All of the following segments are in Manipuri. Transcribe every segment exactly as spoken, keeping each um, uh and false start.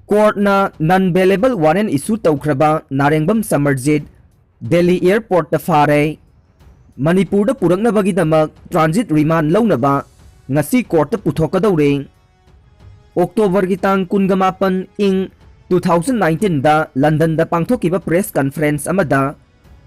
ꯀꯣꯔꯠꯅ non bailable warrant issue ꯇꯧꯈ꯭ꯔꯕ ꯅꯥꯔꯦꯡꯕꯝ ꯁꯃꯔꯖꯤꯠ ꯗꯦꯜꯂꯤ ꯑꯦꯌꯔꯄꯣꯔꯠꯇ ꯐꯥꯔꯦ꯫ ꯃꯅꯤꯄꯨꯔꯗ ꯄꯨꯔꯛꯅꯕꯒꯤꯗꯃꯛ transit remand ꯂꯧꯅꯕ ꯉꯁꯤ ꯀꯣꯔꯠꯇ ꯄꯨꯊꯣꯛꯀꯗꯧꯔꯦ꯫ ꯑꯣꯛꯇꯣꯕꯔꯒꯤ ꯇꯥꯡ ꯀꯨꯟꯒ ꯃꯥꯄꯟ, ꯏꯪ two thousand nineteenꯗ ꯂꯟꯗꯟꯗ ꯄꯥꯡꯊꯣꯛꯈꯤꯕ press conference ꯑꯃꯗ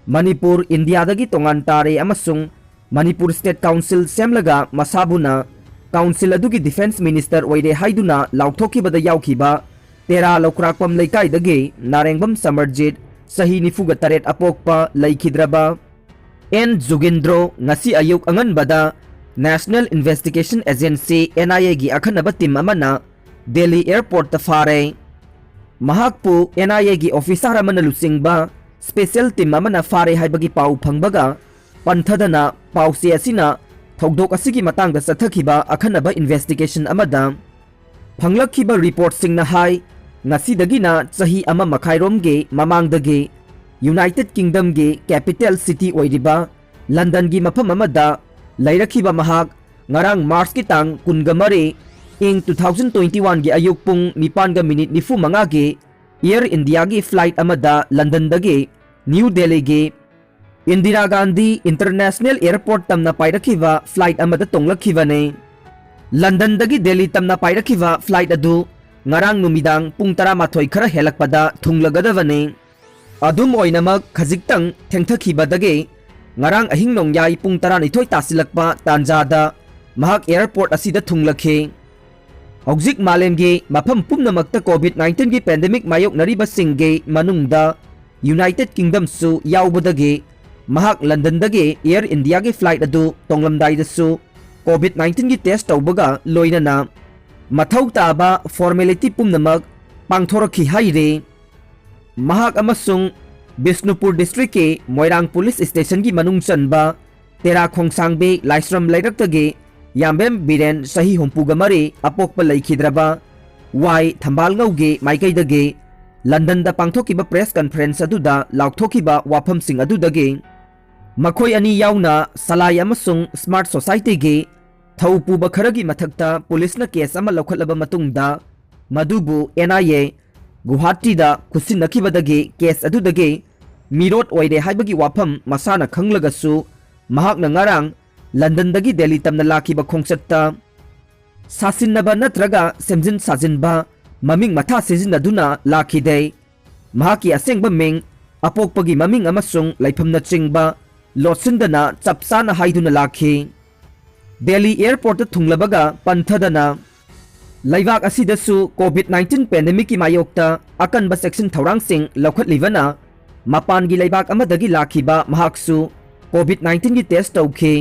ꯃꯅꯤꯄꯨꯔ ꯏꯟꯗꯤꯌꯥꯗꯒꯤ ꯇꯣꯉꯥꯟ ꯇꯥꯔꯦ ꯑꯃꯁꯨꯡ ꯃꯅꯤꯄꯨꯔ State Council ꯁꯦꯝꯂꯒ ꯃꯁꯥꯕꯨꯅ council ꯑꯗꯨꯒꯤ defence minister ꯑꯣꯏꯔꯦ ꯍꯥꯏꯗꯨꯅ ꯂꯥꯎꯊꯣꯛꯈꯤꯕꯗ ꯌꯥꯎꯈꯤꯕ ꯇꯦꯔꯥ ꯂꯧꯀ꯭ꯔꯥꯛꯄꯝ ꯂꯩꯀꯥꯏꯗꯒꯤ ꯅꯥꯔꯦꯡꯕꯝ ꯁꯃꯔꯖꯤꯠ, ꯆꯍꯤ ꯅꯤꯐꯨꯒ ꯇꯔꯦꯠ ꯑꯄꯣꯛꯄ, ꯂꯩꯈꯤꯗ꯭ꯔꯕ ꯑꯦꯟ ꯖꯨꯒꯤꯟꯗ꯭ꯔꯣ ꯉꯁꯤ ꯑꯌꯨꯛ ꯑꯉꯟꯕꯗ National Investigation Agency, NIAꯒꯤ ꯑꯈꯟꯅꯕ team ꯑꯃꯅ ꯗꯦꯜꯂꯤ ꯑꯦꯌꯔꯄꯣꯔꯠꯇ ꯐꯥꯔꯦ꯫ ꯃꯍꯥꯛꯄꯨ NIAꯒꯤ officer ꯑꯃꯅ ꯂꯨꯆꯤꯡꯕ special team ꯑꯃꯅ ꯐꯥꯔꯦ ꯍꯥꯏꯕꯒꯤ ꯄꯥꯎ ꯐꯪꯕꯒ ꯄꯟꯊꯗꯅ ꯄꯥꯎꯆꯦ ꯑꯁꯤꯅ ꯊꯧꯗꯣꯛ ꯑꯁꯤꯒꯤ ꯃꯇꯥꯡꯗ ꯆꯠꯊꯈꯤꯕ ꯑꯈꯟꯅꯕ investigation ꯑꯃꯗ ꯐꯪꯂꯛꯈꯤꯕ reportꯁꯤꯡꯅ ꯍꯥꯏ, ꯉꯁꯤꯗꯒꯤꯅ ꯆꯍꯤ ꯑꯃ ꯃꯈꯥꯏꯔꯣꯝꯒꯤ ꯃꯃꯥꯡꯗꯒꯤ United Kingdomꯒꯤ capital city ꯑꯣꯏꯔꯤꯕ ꯂꯟꯗꯟꯒꯤ ꯃꯐꯝ ꯑꯃꯗ ꯂꯩꯔꯛꯈꯤꯕ ꯃꯍꯥꯛ ꯉꯔꯥꯡ Marchꯀꯤ ꯇꯥꯡ ꯀꯨꯟꯒ ꯃꯔꯤ, ꯏꯪ two thousand twenty oneꯒꯤ ꯑꯌꯨꯛ ꯄꯨꯡ ꯅꯤꯄꯥꯟꯒ minute ꯅꯤꯐꯨ ꯃꯉꯥꯒꯤ Air Indiaꯒꯤ flight ꯑꯃꯗ ꯂꯟꯗꯟꯗꯒꯤ ꯅ꯭ꯌꯨ ꯗꯦꯜꯂꯤꯒꯤ ꯏꯟꯗꯤꯔꯥ ꯒꯥꯟꯙꯤ International Airport ꯇꯝꯅ ꯄꯥꯏꯔꯛꯈꯤꯕ flight ꯑꯃꯗ ꯇꯣꯡꯂꯛꯈꯤꯕꯅꯤ꯫ ꯂꯟꯗꯟꯗꯒꯤ ꯗꯦꯜꯂꯤ ꯇꯝꯅ ꯄꯥꯏꯔꯛꯈꯤꯕ flight ꯑꯗꯨ ꯉꯔꯥꯡ ꯅꯨꯃꯤꯗꯥꯡ ꯄꯨꯡ ꯇꯔꯥꯃꯥꯊꯣꯏ ꯈꯔ ꯍꯦꯜꯂꯛꯄꯗ ꯊꯨꯡꯂꯒꯗꯕꯅꯤ꯫ ꯑꯗꯨꯝ ꯑꯣꯏꯅꯃꯛ, ꯈꯖꯤꯛꯇꯪ ꯊꯦꯡꯊꯈꯤꯕꯗꯒꯤ ꯉꯔꯥꯡ ꯑꯍꯤꯡ ꯅꯣꯡꯌꯥꯏ ꯄꯨꯡ ꯇꯔꯥꯅꯤꯊꯣꯏ ꯇꯥꯁꯤꯜꯂꯛꯄ ꯇꯥꯟꯖꯥꯗ ꯃꯍꯥꯛ airport ꯑꯁꯤꯗ ꯊꯨꯡꯂꯛꯈꯤ꯫ ꯍꯧꯖꯤꯛ ꯃꯥꯂꯦꯝꯒꯤ ꯃꯐꯝ ꯄꯨꯝꯅꯃꯛꯇ COVID nineteenꯒꯤ pandemic ꯃꯥꯌꯣꯛꯅꯔꯤꯕꯁꯤꯡꯒꯤ ꯃꯅꯨꯡꯗ United Kingdomꯁꯨ ꯌꯥꯎꯕꯗꯒꯤ ꯃꯍꯥꯛ ꯂꯟꯗꯟꯗꯒꯤ Air Indiaꯒꯤ flight ꯑꯗꯨ ꯇꯣꯡꯂꯝꯗꯥꯏꯗꯁꯨ COVID nineteenꯒꯤ test ꯇꯧꯕꯒ ꯂꯣꯏꯅꯅ ꯃꯊꯧ ꯇꯥꯕ formality ꯄꯨꯝꯅꯃꯛ ꯄꯥꯡꯊꯣꯔꯛꯈꯤ ꯍꯥꯏꯔꯤ꯫ ꯃꯍꯥꯛ ꯑꯃꯁꯨꯡ ꯕꯤꯁꯅꯨꯄꯨꯔ districtꯀꯤ ꯃꯣꯏꯔꯥꯡ police stationꯒꯤ ꯃꯅꯨꯡ ꯆꯟꯕ ꯇꯦꯔꯥ ꯈꯣꯡꯁꯥꯡꯕꯤ ꯂꯥꯏꯁ꯭ꯔꯝ ꯂꯩꯔꯛꯇꯒꯤ ꯌꯥꯝꯕꯦꯝ ꯕꯤꯔꯦꯟ, ꯆꯍꯤ ꯍꯨꯝꯐꯨꯒ ꯃꯔꯤ, ꯑꯄꯣꯛꯄ, ꯂꯩꯈꯤꯗ꯭ꯔꯕ ꯋꯥꯏ ꯊꯝꯕꯥꯜꯉꯧꯒꯤ ꯃꯥꯏꯀꯩꯗꯒꯤ ꯂꯟꯗꯟꯗ ꯄꯥꯡꯊꯣꯛꯈꯤꯕ press conference ꯑꯗꯨꯗ ꯂꯥꯎꯊꯣꯛꯈꯤꯕ ꯋꯥꯐꯝꯁꯤꯡ ꯑꯗꯨꯗꯒꯤ ꯃꯈꯣꯏ ꯑꯅꯤ ꯌꯥꯎꯅ ꯁꯂꯥꯏ ꯑꯃꯁꯨꯡ Smart Societyꯒꯤ ꯊꯧ ꯄꯨꯕ ꯈꯔꯒꯤ ꯃꯊꯛꯇ policeꯅ case ꯑꯃ ꯂꯧꯈꯠꯂꯕ ꯃꯇꯨꯡꯗ ꯃꯗꯨꯕꯨ ꯑꯦꯟ ꯑꯥꯏ ꯑꯦ ꯒꯨꯋꯥꯍꯥꯇꯤꯗ ꯈꯨꯠꯁꯤꯟꯅꯈꯤꯕꯗꯒꯤ ꯀꯦꯁ ꯑꯗꯨꯗꯒꯤ ꯃꯤꯔꯣꯠ ꯑꯣꯏꯔꯦ ꯍꯥꯏꯕꯒꯤ ꯋꯥꯐꯝ ꯃꯁꯥꯅ ꯈꯪꯂꯒꯁꯨ, ꯃꯍꯥꯛꯅ ꯉꯔꯥꯡ ꯂꯟꯗꯟꯗꯒꯤ ꯗꯦꯜꯂꯤ ꯇꯝꯅ ꯂꯥꯛꯈꯤꯕ ꯈꯣꯡꯆꯠꯇ ꯁꯥꯁꯤꯟꯅꯕ ꯅꯠꯇ꯭ꯔꯒ ꯁꯦꯝꯖꯤꯟ ꯁꯥꯖꯤꯟꯕ ꯃꯃꯤꯡ ꯃꯊꯥ ꯁꯤꯖꯤꯟꯅꯗꯨꯅ ꯂꯥꯛꯈꯤꯗꯦ꯫ ꯃꯍꯥꯛꯀꯤ ꯑꯁꯦꯡꯕ ꯃꯤꯡ, ꯑꯄꯣꯛꯄꯒꯤ ꯃꯃꯤꯡ ꯑꯃꯁꯨꯡ ꯂꯩꯐꯝꯅꯆꯤꯡꯕ ꯂꯣꯠꯁꯤꯟꯗꯅ ꯆꯞ ꯆꯥꯅ ꯍꯥꯏꯗꯨꯅ ꯂꯥꯛꯈꯤ꯫ ꯗꯦꯜꯂꯤ ꯑꯦꯌꯔꯄꯣꯔꯠꯇ ꯊꯨꯡꯂꯕꯒ ꯄꯟꯊꯗꯅ ꯂꯩꯕꯥꯛ ꯑꯁꯤꯗꯁꯨ ꯀꯣꯚꯤꯗ ꯅꯥꯏꯟꯇꯤꯟ ꯄꯦꯟꯗꯦꯃꯤꯛꯀꯤ ꯃꯥꯌꯣꯛꯇ ꯑꯀꯟꯕ ꯆꯦꯛꯁꯤꯟ ꯊꯧꯔꯥꯡꯁꯤꯡ ꯂꯧꯈꯠꯂꯤꯕꯅ ꯃꯄꯥꯟꯒꯤ ꯂꯩꯕꯥꯛ ꯑꯃꯗꯒꯤ ꯂꯥꯛꯈꯤꯕ ꯃꯍꯥꯛꯁꯨ ꯀꯣꯚꯤꯗ ꯅꯥꯏꯟꯇꯤꯟꯒꯤ ꯇꯦꯁ ꯇꯧꯈꯤ꯫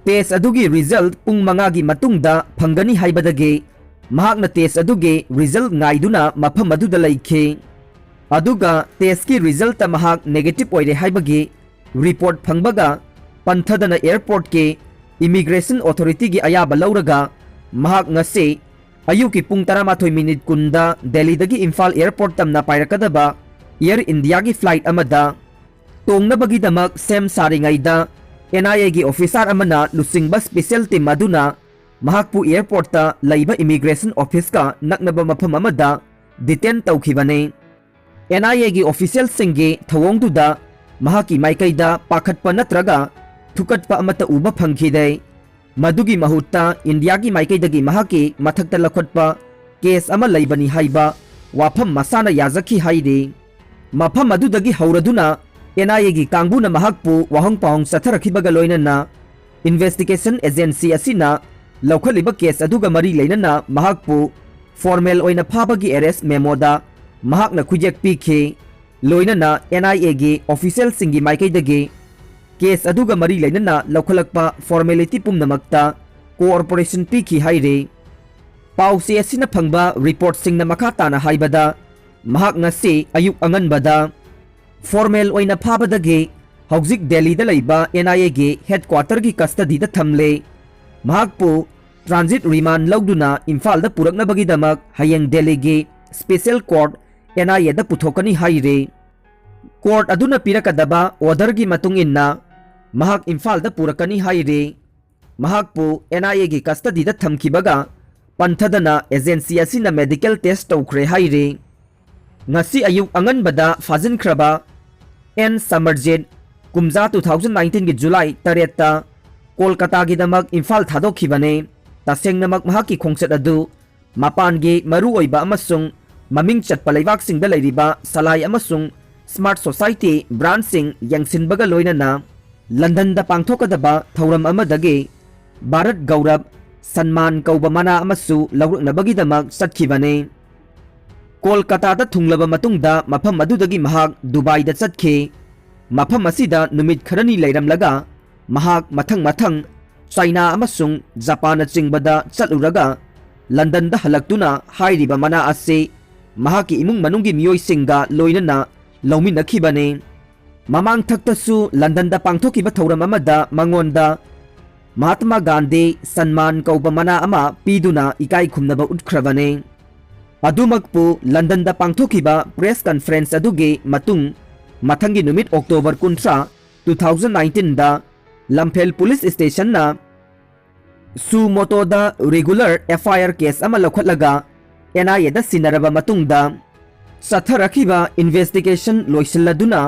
ꯇꯦꯁ ꯑꯗꯨꯒꯤ ꯔꯤꯖꯜꯠ ꯄꯨꯡ ꯃꯉꯥꯒꯤ ꯃꯇꯨꯡꯗ ꯐꯪꯒꯅꯤ ꯍꯥꯏꯕꯗꯒꯤ ꯃꯍꯥꯛꯅ ꯇꯦꯁ ꯑꯗꯨꯒꯤ ꯔꯤꯖꯜꯠ ꯉꯥꯏꯗꯨꯅ ꯃꯐꯝ ꯑꯗꯨꯗ ꯂꯩꯈꯤ꯫ ꯑꯗꯨꯒ ꯇꯦꯁꯀꯤ ꯔꯤꯖꯜꯠꯇ ꯃꯍꯥꯛ ꯅꯦꯒꯦꯇꯤꯚ ꯑꯣꯏꯔꯦ ꯍꯥꯏꯕꯒꯤ ꯔꯤꯄꯣꯔꯠ ꯐꯪꯕꯒ ꯄꯟꯊꯗꯅ ꯑꯦꯌꯔꯄꯣꯔꯠꯀꯤ ꯏꯃꯤꯒ꯭ꯔꯦꯁꯟ ꯑꯣꯊꯣꯔꯤꯇꯤꯒꯤ ꯑꯌꯥꯕ ꯂꯧꯔꯒ ꯃꯍꯥꯛ ꯉꯁꯤ ꯑꯌꯨꯛꯀꯤ ꯄꯨꯡ ꯇꯔꯥꯃꯥꯊꯣꯏ ꯃꯤꯅꯤꯠ ꯀꯨꯟꯗ ꯗꯦꯜꯂꯤꯗꯒꯤ ꯏꯝꯐꯥꯜ ꯑꯦꯌꯔꯄꯣꯔꯠ ꯇꯝꯅ ꯄꯥꯏꯔꯛꯀꯗꯕ ꯑꯦꯌꯔ ꯏꯟꯗꯤꯌꯥꯒꯤ ꯐ꯭ꯂꯥꯏꯠ ꯑꯃꯗ ꯇꯣꯡꯅꯕꯒꯤꯗꯃꯛ ꯁꯦꯝ ꯁꯥꯔꯤꯉꯩꯗ ꯑꯦꯟ ꯑꯥꯏ ꯑꯦꯒꯤ ꯑꯣꯐꯤꯁꯥꯔ ꯑꯃꯅ ꯂꯨꯆꯤꯡꯕ ꯁ꯭ꯄꯦꯁꯤꯌꯦꯜ ꯇꯤꯝ ꯑꯗꯨꯅ ꯃꯍꯥꯛꯄꯨ ꯑꯦꯌꯔꯄꯣꯔꯠꯇ ꯂꯩꯕ ꯏꯃꯤꯒ꯭ꯔꯦꯁꯟ ꯑꯣꯐꯤꯁꯀ ꯅꯛꯅꯕ ꯃꯐꯝ ꯑꯃꯗ ꯗꯤꯇꯦꯟ ꯇꯧꯈꯤꯕꯅꯤ꯫ ꯑꯦꯟ ꯑꯥꯏ ꯑꯦꯒꯤ ꯑꯣꯐꯤꯁꯤꯌꯦꯜꯁꯤꯡꯒꯤ ꯊꯧꯑꯣꯡꯗꯨꯗ ꯃꯍꯥꯛꯀꯤ ꯃꯥꯏꯀꯩꯗ ꯄꯥꯈꯠꯄ ꯅꯠꯇ꯭ꯔꯒ ꯊꯨꯀꯠꯄ ꯑꯃꯠꯇ ꯎꯕ ꯐꯪꯈꯤꯗꯦ꯫ ꯃꯗꯨꯒꯤ ꯃꯍꯨꯠꯇ ꯏꯟꯗꯤꯌꯥꯒꯤ ꯃꯥꯏꯀꯩꯗꯒꯤ ꯃꯍꯥꯛꯀꯤ ꯃꯊꯛꯇ ꯂꯧꯈꯠꯄ ꯀꯦꯁ ꯑꯃ ꯂꯩꯕꯅꯤ ꯍꯥꯏꯕ ꯋꯥꯐꯝ ꯃꯁꯥꯅ ꯌꯥꯖꯈꯤ ꯍꯥꯏꯔꯤ꯫ ꯃꯐꯝ ꯑꯗꯨꯗꯒꯤ ꯍꯧꯔꯗꯨꯅ ꯑꯦꯟ ꯑꯥꯏ ꯑꯦꯒꯤ ꯀꯥꯡꯕꯨꯅ ꯃꯍꯥꯛꯄꯨ ꯋꯥꯍꯪ ꯄꯥꯎꯍꯪ ꯆꯠꯊꯔꯛꯈꯤꯕꯒ ꯂꯣꯏꯅꯅ ꯏꯟꯚꯦꯁꯇꯤꯒꯦꯁꯟ ꯑꯦꯖꯦꯟꯁꯤ ꯑꯁꯤꯅ ꯂꯧꯈꯠꯂꯤꯕ ꯀꯦꯁ ꯑꯗꯨꯒ ꯃꯔꯤ ꯂꯩꯅꯅ ꯃꯍꯥꯛꯄꯨ ꯐꯣꯔꯃꯦꯜ ꯑꯣꯏꯅ ꯐꯥꯕꯒꯤ ꯑꯦꯔꯦꯁ ꯃꯦꯃꯣꯗ ꯃꯍꯥꯛꯅ ꯈꯨꯌꯦꯛ ꯄꯤꯈꯤ꯫ ꯂꯣꯏꯅꯅ ꯑꯦꯟ ꯑꯥꯏ ꯑꯦꯒꯤ ꯑꯣꯐꯤꯁꯤꯌꯦꯜꯁꯤꯡꯒꯤ ꯃꯥꯏꯀꯩꯗꯒꯤ ꯀꯦꯁ ꯑꯗꯨꯒ ꯃꯔꯤ ꯂꯩꯅꯅ ꯂꯧꯈꯠꯂꯛꯄ ꯐꯣꯔꯃꯦꯂꯤꯇꯤ ꯄꯨꯝꯅꯃꯛꯇ ꯀꯣꯑꯣꯄꯔꯦꯁꯟ ꯄꯤꯈꯤ ꯍꯥꯏꯔꯤ꯫ ꯄꯥꯎꯆꯦ ꯑꯁꯤꯅ ꯐꯪꯕ ꯔꯤꯄꯣꯔꯠꯁꯤꯡꯅ ꯃꯈꯥ ꯇꯥꯅ ꯍꯥꯏꯕꯗ, ꯃꯍꯥꯛ ꯉꯁꯤ ꯑꯌꯨꯛ ꯑꯉꯟꯕꯗ ꯐꯣꯔꯃꯦꯜ ꯑꯣꯏꯅ ꯐꯥꯕꯗꯒꯤ ꯍꯧꯖꯤꯛ ꯗꯦꯜꯂꯤꯗ ꯂꯩꯕ ꯑꯦꯟ ꯑꯥꯏ ꯑꯦꯒꯤ ꯍꯦꯗꯀ꯭ꯋꯥꯇꯔꯒꯤ ꯀꯁꯇꯗꯤꯗ ꯊꯝꯂꯦ꯫ ꯃꯍꯥꯛꯄꯨ ꯇ꯭ꯔꯥꯟꯖꯤꯠ ꯔꯤꯃꯥꯟ ꯂꯧꯗꯨꯅ ꯏꯝꯐꯥꯜꯗ ꯄꯨꯔꯛꯅꯕꯒꯤꯗꯃꯛ ꯍꯌꯦꯡ ꯗꯦꯜꯂꯤꯒꯤ ꯁ꯭ꯄꯦꯁꯤꯌꯦꯜ ꯀꯣꯔꯠ ꯑꯦꯟ ꯑꯥꯏ ꯑꯦꯗ ꯄꯨꯊꯣꯛꯀꯅꯤ ꯍꯥꯏꯔꯤ꯫ ꯀꯣꯔꯠ ꯑꯗꯨꯅ ꯄꯤꯔꯛꯀꯗꯕ ꯑꯣꯔꯗꯔꯒꯤ ꯃꯇꯨꯡ ꯏꯟꯅ ꯃꯍꯥꯛ ꯏꯝꯐꯥꯜꯗ ꯄꯨꯔꯛꯀꯅꯤ ꯍꯥꯏꯔꯤ꯫ ꯃꯍꯥꯛꯄꯨ ꯑꯦꯟ ꯑꯥꯏ ꯑꯦꯒꯤ ꯀꯁꯇꯗꯤꯗ ꯊꯝꯈꯤꯕꯒ ꯄꯟꯊꯗꯅ ꯑꯦꯖꯦꯟꯁꯤ ꯑꯁꯤꯅ ꯃꯦꯗꯤꯀꯦꯜ ꯇꯦꯁ ꯇꯧꯈ꯭ꯔꯦ ꯍꯥꯏꯔꯤ꯫ ꯉꯁꯤ ꯑꯌꯨꯛ ꯑꯉꯟꯕꯗ ꯐꯥꯖꯤꯟꯈ꯭ꯔꯕ ꯑꯦꯟ ꯁꯃꯔꯖꯤꯠ, ꯀꯨꯝꯖꯥ, ꯇꯨ ꯊꯥꯎꯖꯟ ꯅꯥꯏꯟꯇꯤꯟꯒꯤ ꯖꯨꯂꯥꯏ ꯇꯔꯦꯠꯇ ꯀꯣꯜꯀꯇꯥꯒꯤꯗꯃꯛ ꯏꯝꯐꯥꯜ ꯊꯥꯗꯣꯛꯈꯤꯕꯅꯤ꯫ ꯇꯁꯦꯡꯅꯃꯛ ꯃꯍꯥꯛꯀꯤ ꯈꯣꯡꯆꯠ ꯑꯗꯨ ꯃꯄꯥꯟꯒꯤ ꯃꯔꯨꯑꯣꯏꯕ ꯑꯃꯁꯨꯡ ꯃꯃꯤꯡ ꯆꯠꯄ ꯂꯩꯕꯥꯛꯁꯤꯡꯗ ꯂꯩꯔꯤꯕ ꯁꯂꯥꯏ ꯑꯃꯁꯨꯡ ꯁ꯭ꯃꯥꯔꯠ ꯁꯣꯁꯥꯏꯇꯤ ꯕ꯭ꯔꯥꯟꯁꯁꯤꯡ ꯌꯦꯡꯁꯤꯟꯕꯒ ꯂꯣꯏꯅꯅ ꯂꯟꯗꯟꯗ ꯄꯥꯡꯊꯣꯛꯀꯗꯕ ꯊꯧꯔꯝ ꯑꯃꯗꯒꯤ ꯚꯥꯔꯠ ꯒꯧꯔꯕ ꯁꯟꯃꯥꯟ ꯀꯧꯕ ꯃꯅꯥ ꯑꯃꯁꯨ ꯂꯧꯔꯛꯅꯕꯒꯤꯗꯃꯛ ꯆꯠꯈꯤꯕꯅꯤ꯫ ꯀꯣꯜꯀꯇꯥꯗ ꯊꯨꯡꯂꯕ ꯃꯇꯨꯡꯗ ꯃꯐꯝ ꯑꯗꯨꯗꯒꯤ ꯃꯍꯥꯛ ꯗꯨꯕꯥꯏꯗ ꯆꯠꯈꯤ꯫ ꯃꯐꯝ ꯑꯁꯤꯗ ꯅꯨꯃꯤꯠ ꯈꯔꯅꯤ ꯂꯩꯔꯝꯂꯒ ꯃꯍꯥꯛ ꯃꯊꯪ ꯃꯊꯪ ꯆꯥꯏꯅꯥ ꯑꯃꯁꯨꯡ ꯖꯄꯥꯟꯅꯆꯤꯡꯕꯗ ꯆꯠꯂꯨꯔꯒ ꯂꯟꯗꯟꯗ ꯍꯜꯂꯛꯇꯨꯅ ꯍꯥꯏꯔꯤꯕ ꯃꯅꯥ ꯑꯁꯤ ꯃꯍꯥꯛꯀꯤ ꯏꯃꯨꯡ ꯃꯅꯨꯡꯒꯤ ꯃꯤꯑꯣꯏꯁꯤꯡꯒ ꯂꯣꯏꯅꯅ ꯂꯧꯃꯤꯟꯅꯈꯤꯕꯅꯤ꯫ ꯃꯃꯥꯡꯊꯛꯇꯁꯨ ꯂꯟꯗꯟꯗ ꯄꯥꯡꯊꯣꯛꯈꯤꯕ ꯊꯧꯔꯝ ꯑꯃꯗ ꯃꯉꯣꯟꯗ ꯃꯍꯥꯠꯃꯥ ꯒꯥꯟꯙꯤ ꯁꯟꯃꯥꯟ ꯀꯧꯕ ꯃꯅꯥ ꯑꯃ ꯄꯤꯗꯨꯅ ꯏꯀꯥꯏ ꯈꯨꯝꯅꯕ ꯎꯠꯈ꯭ꯔꯕꯅꯤ꯫ ꯑꯗꯨꯃꯛꯄꯨ ꯂꯟꯗꯟꯗ ꯄꯥꯡꯊꯣꯛꯈꯤꯕ ꯄ꯭ꯔꯦꯁ ꯀꯟꯐꯔꯦꯟꯁ ꯑꯗꯨꯒꯤ ꯃꯇꯨꯡ ꯃꯊꯪꯒꯤ ꯅꯨꯃꯤꯠ ꯑꯣꯛꯇꯣꯕꯔ ꯀꯨꯟꯊ꯭ꯔꯥ, ꯇꯨ ꯊꯥꯎꯖꯟ ꯅꯥꯏꯟꯇꯤꯟꯗ ꯂꯝꯐꯦꯜ ꯄꯨꯂꯤꯁ ꯁ꯭ꯇꯦꯁꯟꯅ ꯁꯨ ꯃꯣꯇꯣꯗ ꯔꯤꯒꯨꯂꯔ ꯑꯦꯐ ꯑꯥꯏ ꯑꯥꯔ ꯀꯦꯁ ꯑꯃ ꯂꯧꯈꯠꯂꯒ ꯑꯦꯟ ꯑꯥꯏ ꯑꯦꯗ ꯁꯤꯟꯅꯔꯕ ꯃꯇꯨꯡꯗ ꯆꯠꯊꯔꯛꯈꯤꯕ ꯏꯟꯚꯦꯁꯇꯤꯒꯦꯁꯟ ꯂꯣꯏꯁꯤꯜꯂꯗꯨꯅ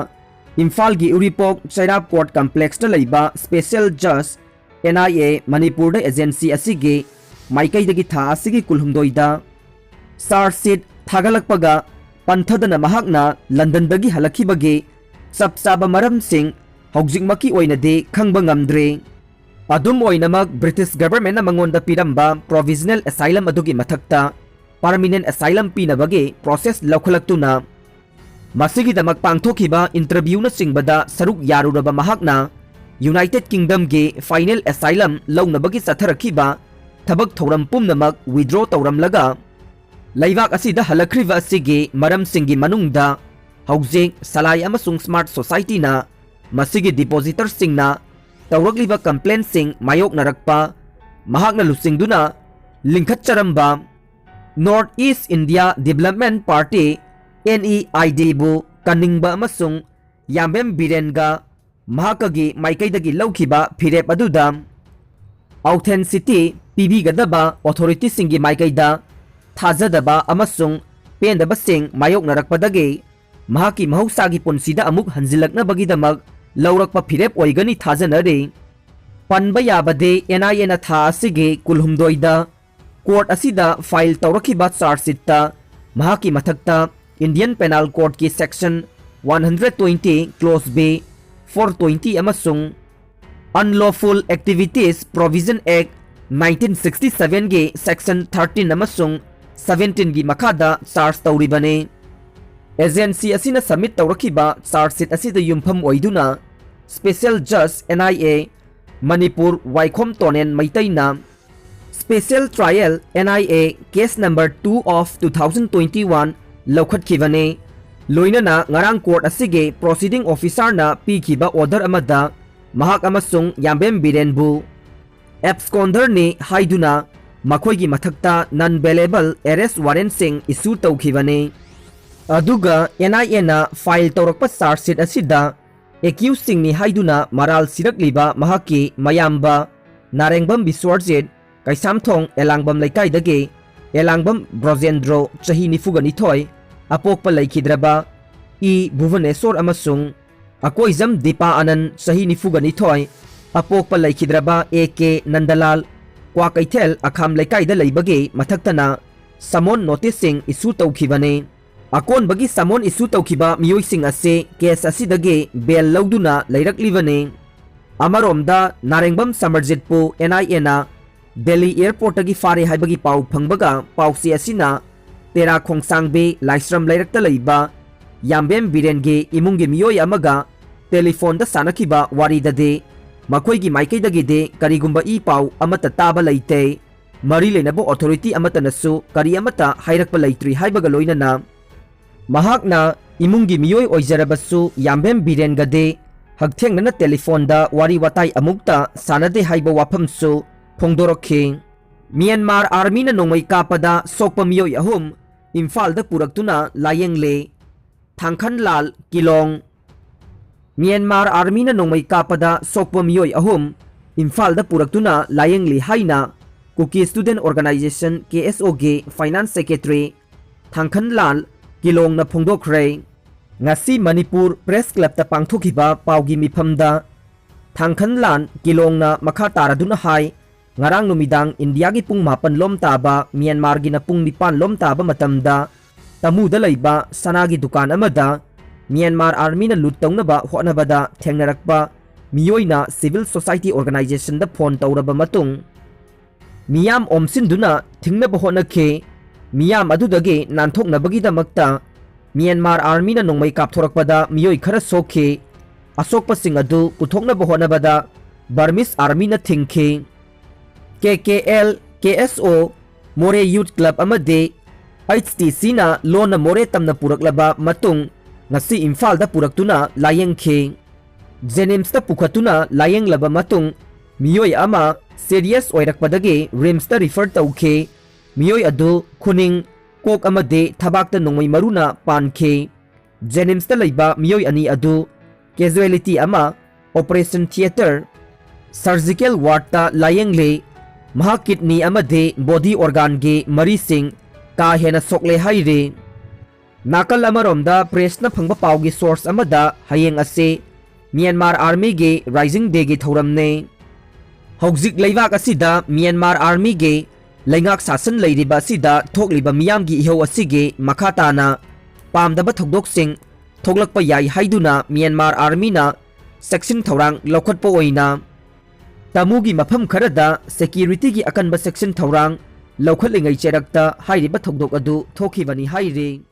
ꯏꯝꯐꯥꯜꯒꯤ ꯎꯔꯤꯄꯣꯛ ꯆꯩꯔꯥꯞ ꯀꯣꯔꯠ ꯀꯝꯄ꯭ꯂꯦꯛꯁꯇ ꯂꯩꯕ ꯁ꯭ꯄꯦꯁꯤꯌꯦꯜ ꯖꯖ, ꯑꯦꯟ ꯑꯥꯏ ꯑꯦ, ꯃꯅꯤꯄꯨꯔꯗ ꯑꯦꯖꯦꯟꯁꯤ ꯑꯁꯤꯒꯤ ꯃꯥꯏꯀꯩꯗꯒꯤ ꯊꯥ ꯑꯁꯤꯒꯤ ꯀꯨꯟꯍꯨꯝꯗꯣꯏꯗ ꯆꯥꯔꯖ ꯁꯤꯠ ꯊꯥꯒꯠꯂꯛꯄꯒ ꯄꯟꯊꯗꯅ ꯃꯍꯥꯛꯅ ꯂꯟꯗꯟꯗꯒꯤ ꯍꯜꯂꯛꯈꯤꯕꯒꯤ ꯆꯞ ꯆꯥꯕ ꯃꯔꯝꯁꯤꯡ ꯍꯧꯖꯤꯛꯃꯛꯀꯤ ꯑꯣꯏꯅꯗꯤ ꯈꯪꯕ ꯉꯝꯗ꯭ꯔꯤ꯫ ꯑꯗꯨꯝ ꯑꯣꯏꯅꯃꯛ, ꯕ꯭ꯔꯤꯇꯤꯁ ꯒꯚꯔꯟꯃꯦꯟꯠꯅ ꯃꯉꯣꯟꯗ ꯄꯤꯔꯝꯕ ꯄ꯭ꯔꯣꯚꯤꯖꯅꯦꯜ ꯑꯦꯁꯥꯏꯂꯝ ꯑꯗꯨꯒꯤ ꯃꯊꯛꯇ ꯄꯔꯃꯤꯅꯦꯟꯠ ꯑꯦꯁꯥꯏꯂꯝ ꯄꯤꯅꯕꯒꯤ ꯄ꯭ꯔꯣꯁꯦꯁ ꯂꯧꯈꯠꯂꯛꯇꯨꯅ ꯃꯁꯤꯒꯤꯗꯃꯛ ꯄꯥꯡꯊꯣꯛꯈꯤꯕ ꯏꯟꯇꯔꯚ꯭ꯌꯨꯅꯆꯤꯡꯕꯗ ꯁꯔꯨꯛ ꯌꯥꯔꯨꯔꯕ ꯃꯍꯥꯛꯅ ꯌꯨꯅꯥꯏꯇꯦꯗ ꯀꯤꯡꯗꯝꯒꯤ ꯐꯥꯏꯅꯦꯜ ꯑꯦꯁꯥꯏꯂꯝ ꯂꯧꯅꯕꯒꯤ ꯆꯠꯊꯔꯛꯈꯤꯕ ꯊꯕꯛ ꯊꯧꯔꯝ ꯄꯨꯝꯅꯃꯛ ꯋꯤꯗ꯭ꯔꯣ ꯇꯧꯔꯝꯂꯒ ꯂꯩꯕꯥꯛ ꯑꯁꯤꯗ ꯍꯜꯂꯛꯈ꯭ꯔꯤꯕ ꯑꯁꯤꯒꯤ ꯃꯔꯝꯁꯤꯡꯒꯤ ꯃꯅꯨꯡꯗ ꯍꯧꯖꯤꯛ ꯁꯂꯥꯏ ꯑꯃꯁꯨꯡ ꯁ꯭ꯃꯥꯔꯠ ꯁꯣꯁꯥꯏꯇꯤꯅ ꯃꯁꯤꯒꯤ ꯗꯤꯄꯣꯖꯤꯇꯔꯁꯤꯡꯅ ꯇꯧꯔꯛꯂꯤꯕ ꯀꯝꯄ꯭ꯂꯦꯟꯁꯤꯡ ꯃꯥꯌꯣꯛꯅꯔꯛꯄ, ꯃꯍꯥꯛꯅ ꯂꯨꯆꯤꯡꯗꯨꯅ ꯂꯤꯡꯈꯠꯆꯔꯝꯕ north east India development party, N E I ꯗꯤꯕꯨ ꯀꯟꯅꯤꯡꯕ ꯑꯃꯁꯨꯡ ꯌꯥꯝꯕꯦꯝ ꯕꯤꯔꯦꯟꯒ ꯃꯍꯥꯛꯀꯒꯤ ꯃꯥꯏꯀꯩꯗꯒꯤ ꯂꯧꯈꯤꯕ ꯐꯤꯔꯦꯞ ꯑꯗꯨꯗ ꯑꯥꯎꯊꯦꯟꯁꯤꯇꯤ ꯄꯤꯕꯤꯒꯗꯕ ꯑꯣꯊꯣꯔꯤꯇꯤꯁꯤꯡꯒꯤ ꯃꯥꯏꯀꯩꯗ ꯊꯥꯖꯗꯕ ꯑꯃꯁꯨꯡ ꯄꯦꯟꯗꯕꯁꯤꯡ ꯃꯥꯌꯣꯛꯅꯔꯛꯄꯗꯒꯤ ꯃꯍꯥꯛꯀꯤ ꯃꯍꯧꯁꯥꯒꯤ ꯄꯨꯟꯁꯤꯗ ꯑꯃꯨꯛ ꯍꯟꯖꯤꯜꯂꯛꯅꯕꯒꯤꯗꯃꯛ ꯂꯧꯔꯛꯄ ꯐꯤꯔꯦꯞ ꯑꯣꯏꯒꯅꯤ ꯊꯥꯖꯅꯔꯤ꯫ ꯄꯟꯕ ꯌꯥꯕꯗꯤ, ꯑꯦꯟ ꯑꯥꯏ ꯑꯦꯅ ꯊꯥ ꯑꯁꯤꯒꯤ ꯀꯨꯟꯍꯨꯝꯗꯣꯏꯗ ꯀꯣꯔꯠ ꯑꯁꯤꯗ ꯐꯥꯏꯜ ꯇꯧꯔꯛꯈꯤꯕ ꯆꯥꯔꯖ ꯁꯤꯠꯇ ꯃꯍꯥꯛꯀꯤ ꯃꯊꯛꯇ ꯏꯟꯗꯤꯌꯟ ꯄꯦꯅꯥꯜ ꯀꯣꯗꯀꯤ section one hundred twenty, clause B, four twenty ꯑꯃꯁꯨꯡ Unlawful Activities Provision Act nineteen sixty ꯁꯚꯦꯟꯒꯤ ꯁꯦꯛꯁꯟ ꯊꯥꯔꯇꯤꯟ ꯑꯃꯁꯨꯡ ꯁꯚꯦꯟꯇꯤꯟꯒꯤ ꯃꯈꯥꯗ ꯆꯥꯔꯖ ꯇꯧꯔꯤꯕꯅꯤ꯫ ꯑꯦꯖꯦꯟꯁꯤ ꯑꯁꯤꯅ ꯁꯕꯃꯤꯠ ꯇꯧꯔꯛꯈꯤꯕ ꯆꯥꯔꯖ ꯁꯤꯠ ꯑꯁꯤꯗ ꯌꯨꯝꯐꯝ ꯑꯣꯏꯗꯨꯅ, ꯁ꯭ꯄꯦꯁꯦꯜ ꯖꯖ, N I A, Manipur, Waikhom Tonen ꯃꯩꯇꯩꯅ Special Trial, N I A, case number two of two thousand twenty-one ꯂꯧꯈꯠꯈꯤꯕꯅꯤ꯫ ꯂꯣꯏꯅꯅ ꯉꯔꯥꯡ ꯀꯣꯔꯠ ꯑꯁꯤꯒꯤ ꯄ꯭ꯔꯣꯁꯤꯗꯤꯡ ꯑꯣꯐꯤꯁꯥꯔꯅ ꯄꯤꯈꯤꯕ ꯑꯣꯔꯗꯔ ꯑꯃꯗ ꯃꯍꯥꯛ ꯑꯃꯁꯨꯡ ꯌꯥꯝꯕꯦꯝ ꯕꯤꯔꯦꯟꯕꯨ ꯑꯦꯕꯁꯀꯣꯟꯗꯔꯅꯤ ꯍꯥꯏꯗꯨꯅ ꯃꯈꯣꯏꯒꯤ ꯃꯊꯛꯇ ꯅꯟ ꯕꯦꯂꯦꯕꯜ ꯑꯦꯔꯦꯁ ꯋꯥꯔꯦꯟꯠꯁꯤꯡ ꯏꯁꯨ ꯇꯧꯈꯤꯕꯅꯤ꯫ ꯑꯗꯨꯒ ꯑꯦꯟ ꯑꯥꯏ ꯑꯦꯅ ꯐꯥꯏꯜ ꯇꯧꯔꯛꯄ ꯆꯥꯔꯖ ꯁꯤꯠ ꯑꯁꯤꯗ ꯑꯦꯀ꯭ꯌꯨꯁꯁꯤꯡꯅꯤ ꯍꯥꯏꯗꯨꯅ ꯃꯔꯥꯜ ꯁꯤꯔꯛꯂꯤꯕ ꯃꯍꯥꯛꯀꯤ ꯃꯌꯥꯝꯕ ꯅꯥꯔꯦꯡꯕꯝ ꯕꯤꯁ꯭ꯋꯔꯖꯤꯠ, ꯀꯩꯁꯥꯝꯊꯣꯡ ꯑꯦꯂꯥꯡꯕꯝ ꯂꯩꯀꯥꯏꯗꯒꯤ ꯑꯦꯂꯥꯡꯕꯝ ꯕ꯭ꯔꯣꯖꯦꯟꯗ꯭ꯔꯣ, ꯆꯍꯤ ꯅꯤꯐꯨꯒ ꯅꯤꯊꯣꯏ, ꯑꯄꯣꯛꯄ ꯂꯩꯈꯤꯗ꯭ꯔꯕ ꯏ ꯚꯨꯕꯅꯦꯁꯣꯔ ꯑꯃꯁꯨꯡ ꯑꯀꯣꯏꯖꯝ ꯗꯤꯄꯥ ꯑꯅꯟ, ꯆꯍꯤ ꯅꯤꯐꯨꯒ ꯅꯤꯊꯣꯏ, ꯑꯄꯣꯛꯄ ꯂꯩꯈꯤꯗ꯭ꯔꯕ ꯑꯦ ꯀꯦ ꯅꯟꯗꯂꯥꯜ, ꯀ꯭ꯋꯥꯀꯩꯊꯦꯜ ꯑꯈꯥꯝ ꯂꯩꯀꯥꯏꯗ ꯂꯩꯕꯒꯤ ꯃꯊꯛꯇꯅ ꯁꯃꯣꯟ ꯅꯣꯇꯤꯁꯁꯤꯡ ꯏꯁꯨ ꯇꯧꯈꯤꯕꯅꯤ꯫ ꯑꯀꯣꯟꯕꯒꯤ ꯁꯃꯣꯟ ꯏꯁꯨ ꯇꯧꯈꯤꯕ ꯃꯤꯑꯣꯏꯁꯤꯡ ꯑꯁꯤ ꯀꯦꯁ ꯑꯁꯤꯗꯒꯤ ꯕꯦꯜ ꯂꯧꯗꯨꯅ ꯂꯩꯔꯛꯂꯤꯕꯅꯤ꯫ ꯑꯃꯔꯣꯝꯗ, ꯅꯥꯔꯦꯡꯕꯝ ꯁꯃꯔꯖꯤꯠꯄꯨ ꯑꯦꯟ ꯑꯥꯏ ꯑꯦꯅ ꯗꯦꯜꯂꯤ ꯑꯦꯌꯔꯄꯣꯔꯠꯇꯒꯤ ꯐꯥꯔꯦ ꯍꯥꯏꯕꯒꯤ ꯄꯥꯎ ꯐꯪꯕꯒ ꯄꯥꯎꯆꯦ ꯑꯁꯤꯅ ꯇꯦꯔꯥ ꯈꯣꯡꯁꯥꯡꯕꯤ ꯂꯥꯏꯁ꯭ꯔꯝ ꯂꯩꯔꯛꯇ ꯂꯩꯕ ꯌꯥꯝꯕꯦꯝ ꯕꯤꯔꯦꯟꯒꯤ ꯏꯃꯨꯡꯒꯤ ꯃꯤꯑꯣꯏ ꯑꯃꯒ ꯇꯦꯂꯤꯐꯣꯟꯗ ꯁꯥꯟꯅꯈꯤꯕ ꯋꯥꯔꯤꯗꯗꯤ ꯃꯈꯣꯏꯒꯤ ꯃꯥꯏꯀꯩꯗꯒꯤꯗꯤ ꯀꯔꯤꯒꯨꯝꯕ ꯏ ꯄꯥꯎ ꯑꯃꯠꯇ ꯇꯥꯕ ꯂꯩꯇꯦ꯫ ꯃꯔꯤ ꯂꯩꯅꯕ ꯑꯣꯊꯣꯔꯤꯇꯤ ꯑꯃꯠꯇꯅꯁꯨ ꯀꯔꯤ ꯑꯃꯠꯇ ꯍꯥꯏꯔꯛꯄ ꯂꯩꯇ꯭ꯔꯤ ꯍꯥꯏꯕꯒ ꯂꯣꯏꯅꯅ ꯃꯍꯥꯛꯅ ꯏꯃꯨꯡꯒꯤ ꯃꯤꯑꯣꯏ ꯑꯣꯏꯖꯔꯕꯁꯨ ꯌꯥꯝꯕꯦꯝ ꯕꯤꯔꯦꯟꯒꯗꯤ ꯍꯛꯊꯦꯡꯅꯅ ꯇꯦꯂꯤꯐꯣꯟꯗ ꯋꯥꯔꯤ ꯋꯥꯇꯥꯏ ꯑꯃꯨꯛꯇ ꯁꯥꯟꯅꯗꯦ ꯍꯥꯏꯕ ꯋꯥꯐꯝꯁꯨ ꯐꯣꯡꯗꯣꯔꯛꯈꯤ꯫ ꯃ꯭ꯌꯥꯟꯃꯥꯔ ꯑꯥꯔꯃꯤꯅ ꯅꯣꯡꯃꯩ ꯀꯥꯞꯄꯗ ꯁꯣꯛꯄ ꯃꯤꯑꯣꯏ ꯑꯍꯨꯝ ꯏꯝꯐꯥꯜꯗ ꯄꯨꯔꯛꯇꯨꯅ ꯂꯥꯌꯦꯡꯂꯦ꯫ ꯊꯥꯡꯈꯟꯂꯥꯜ ꯀꯤꯂꯣꯡ꯫ ꯃ꯭ꯌꯥꯟꯃꯥꯔ ꯑꯥꯔꯃꯤꯅ ꯅꯣꯡꯃꯩ ꯀꯥꯞꯄꯗ ꯁꯣꯛꯄ ꯃꯤꯑꯣꯏ ꯑꯍꯨꯝ ꯏꯝꯐꯥꯜꯗ ꯄꯨꯔꯛꯇꯨꯅ ꯂꯥꯌꯦꯡꯂꯤ ꯍꯥꯏꯅ Kuki Student Organization, K S O ꯒꯤ Finance Secretary ꯊꯥꯡꯈꯟꯂꯥꯜ ꯀꯤꯂꯣꯡꯅ ꯐꯣꯡꯗꯣꯛꯈ꯭ꯔꯦ꯫ ꯉꯁꯤ ꯃꯅꯤꯄꯨꯔ Press Clubꯇ ꯄꯥꯡꯊꯣꯛꯈꯤꯕ ꯄꯥꯎꯒꯤ ꯃꯤꯐꯝꯗ ꯊꯥꯡꯈꯟꯂꯥꯜ ꯀꯤꯂꯣꯡꯅ ꯃꯈꯥ ꯇꯥꯔꯗꯨꯅ ꯍꯥꯏ, ꯉꯔꯥꯡ ꯅꯨꯃꯤꯗꯥꯡ ꯏꯟꯗꯤꯌꯥꯒꯤ ꯄꯨꯡ ꯃꯥꯄꯟ ꯂꯣꯝ ꯇꯥꯕ, ꯃ꯭ꯌꯥꯟꯃꯥꯔꯒꯤꯅ ꯄꯨꯡ ꯅꯤꯄꯥꯟ ꯂꯣꯝ ꯇꯥꯕ ꯃꯇꯝꯗ ꯇꯃꯨꯗ ꯂꯩꯕ ꯁꯅꯥꯒꯤ ꯗꯨꯀꯥꯟ ꯑꯃꯗ ꯃ꯭ꯌꯥꯟꯃꯥꯔ Armyꯅ ꯂꯨꯠ ꯇꯧꯅꯕ ꯍꯣꯠꯅꯕꯗ ꯊꯦꯡꯅꯔꯛꯄ ꯃꯤꯑꯣꯏꯅ Civil Society Organizationꯗ ꯐꯣꯟ ꯇꯧꯔꯕ ꯃꯇꯨꯡ, ꯃꯤꯌꯥꯝ ꯑꯣꯝꯁꯤꯟꯗꯨꯅ ꯊꯤꯡꯅꯕ ꯍꯣꯠꯅꯈꯤ꯫ ꯃꯤꯌꯥꯝ ꯑꯗꯨꯗꯒꯤ ꯅꯥꯟꯊꯣꯛꯅꯕꯒꯤꯗꯃꯛꯇ ꯃ꯭ꯌꯥꯟꯃꯥꯔ Armyꯅ ꯅꯣꯡꯃꯩ ꯀꯥꯞꯊꯣꯔꯛꯄꯗ ꯃꯤꯑꯣꯏ ꯈꯔ ꯁꯣꯛꯈꯤ꯫ ꯑꯁꯣꯛꯄꯁꯤꯡ ꯑꯗꯨ ꯄꯨꯊꯣꯛꯅꯕ ꯍꯣꯠꯅꯕꯗ Burmese Armyꯅ ꯊꯤꯡꯈꯤ꯫ K K L, K S O, Moreh Youth Club ꯑꯃꯗꯤ H T Cꯅ ꯂꯣꯟꯅ ꯃꯣꯔꯦ ꯇꯝꯅ ꯄꯨꯔꯛꯂꯕ ꯃꯇꯨꯡ ꯉꯁꯤ ꯏꯝꯐꯥꯜꯗ ꯄꯨꯔꯛꯇꯨꯅ ꯂꯥꯌꯦꯡꯈꯤ꯫ JNIMSꯇ ꯄꯨꯈꯠꯇꯨꯅ ꯂꯥꯌꯦꯡꯂꯕ ꯃꯇꯨꯡ ꯃꯤꯑꯣꯏ ꯑꯃ serious ꯑꯣꯏꯔꯛꯄꯗꯒꯤ RIMSꯇ refer ꯇꯧꯈꯤ꯫ ꯃꯤꯑꯣꯏ ꯑꯗꯨ ꯈꯨꯅꯤꯡ, ꯀꯣꯛ ꯑꯃꯗꯤ ꯊꯕꯥꯛꯇ ꯅꯣꯡꯃꯩ ꯃꯔꯨꯅ ꯄꯥꯟꯈꯤ꯫ JNIMSꯇ ꯂꯩꯕ ꯃꯤꯑꯣꯏ ꯑꯅꯤ ꯑꯗꯨ casualty ꯑꯃ operation theatre surgical wardꯇ ꯂꯥꯌꯦꯡꯂꯤ꯫ ꯃꯍꯥꯛ kidney ꯑꯃꯗꯤ body organꯒꯤ ꯃꯔꯤꯁꯤꯡ ꯀꯥ ꯍꯦꯟꯅ ꯁꯣꯛꯂꯦ ꯍꯥꯏꯔꯤ꯫ ꯅꯥꯀꯜ ꯑꯃꯔꯣꯝꯗ pressꯅ ꯐꯪꯕ ꯄꯥꯎꯒꯤ source ꯑꯃꯗ ꯍꯌꯦꯡ ꯑꯁꯤ ꯃ꯭ꯌꯥꯟꯃꯥꯔ Armyꯒꯤ Rising Dayꯒꯤ ꯊꯧꯔꯝꯅꯤ꯫ ꯍꯧꯖꯤꯛ ꯂꯩꯕꯥꯛ ꯑꯁꯤꯗ ꯃ꯭ꯌꯥꯟꯃꯥꯔ Armyꯒꯤ ꯂꯩꯉꯥꯛ ꯁꯥꯁꯟ ꯂꯩꯔꯤꯕ ꯑꯁꯤꯗ ꯊꯣꯛꯂꯤꯕ ꯃꯤꯌꯥꯝꯒꯤ ꯏꯍꯧ ꯑꯁꯤꯒꯤ ꯃꯈꯥ ꯇꯥꯅ ꯄꯥꯝꯗꯕ ꯊꯧꯗꯣꯛꯁꯤꯡ ꯊꯣꯛꯂꯛꯄ ꯌꯥꯏ ꯍꯥꯏꯗꯨꯅ ꯃ꯭ꯌꯥꯟꯃꯥꯔ Armyꯅ ꯆꯦꯛꯁꯤꯟ ꯊꯧꯔꯥꯡ ꯂꯧꯈꯠꯄ ꯑꯣꯏꯅ ꯇꯃꯨꯒꯤ ꯃꯐꯝ ꯈꯔꯗ securityꯒꯤ ꯑꯀꯟꯕ ꯆꯦꯛꯁꯤꯟ ꯊꯧꯔꯥꯡ ꯂꯧꯈꯠꯂꯤꯉꯩ ꯆꯩꯔꯛꯇ ꯍꯥꯏꯔꯤꯕ ꯊꯧꯗꯣꯛ ꯑꯗꯨ ꯊꯣꯛꯈꯤꯕꯅꯤ ꯍꯥꯏꯔꯤ꯫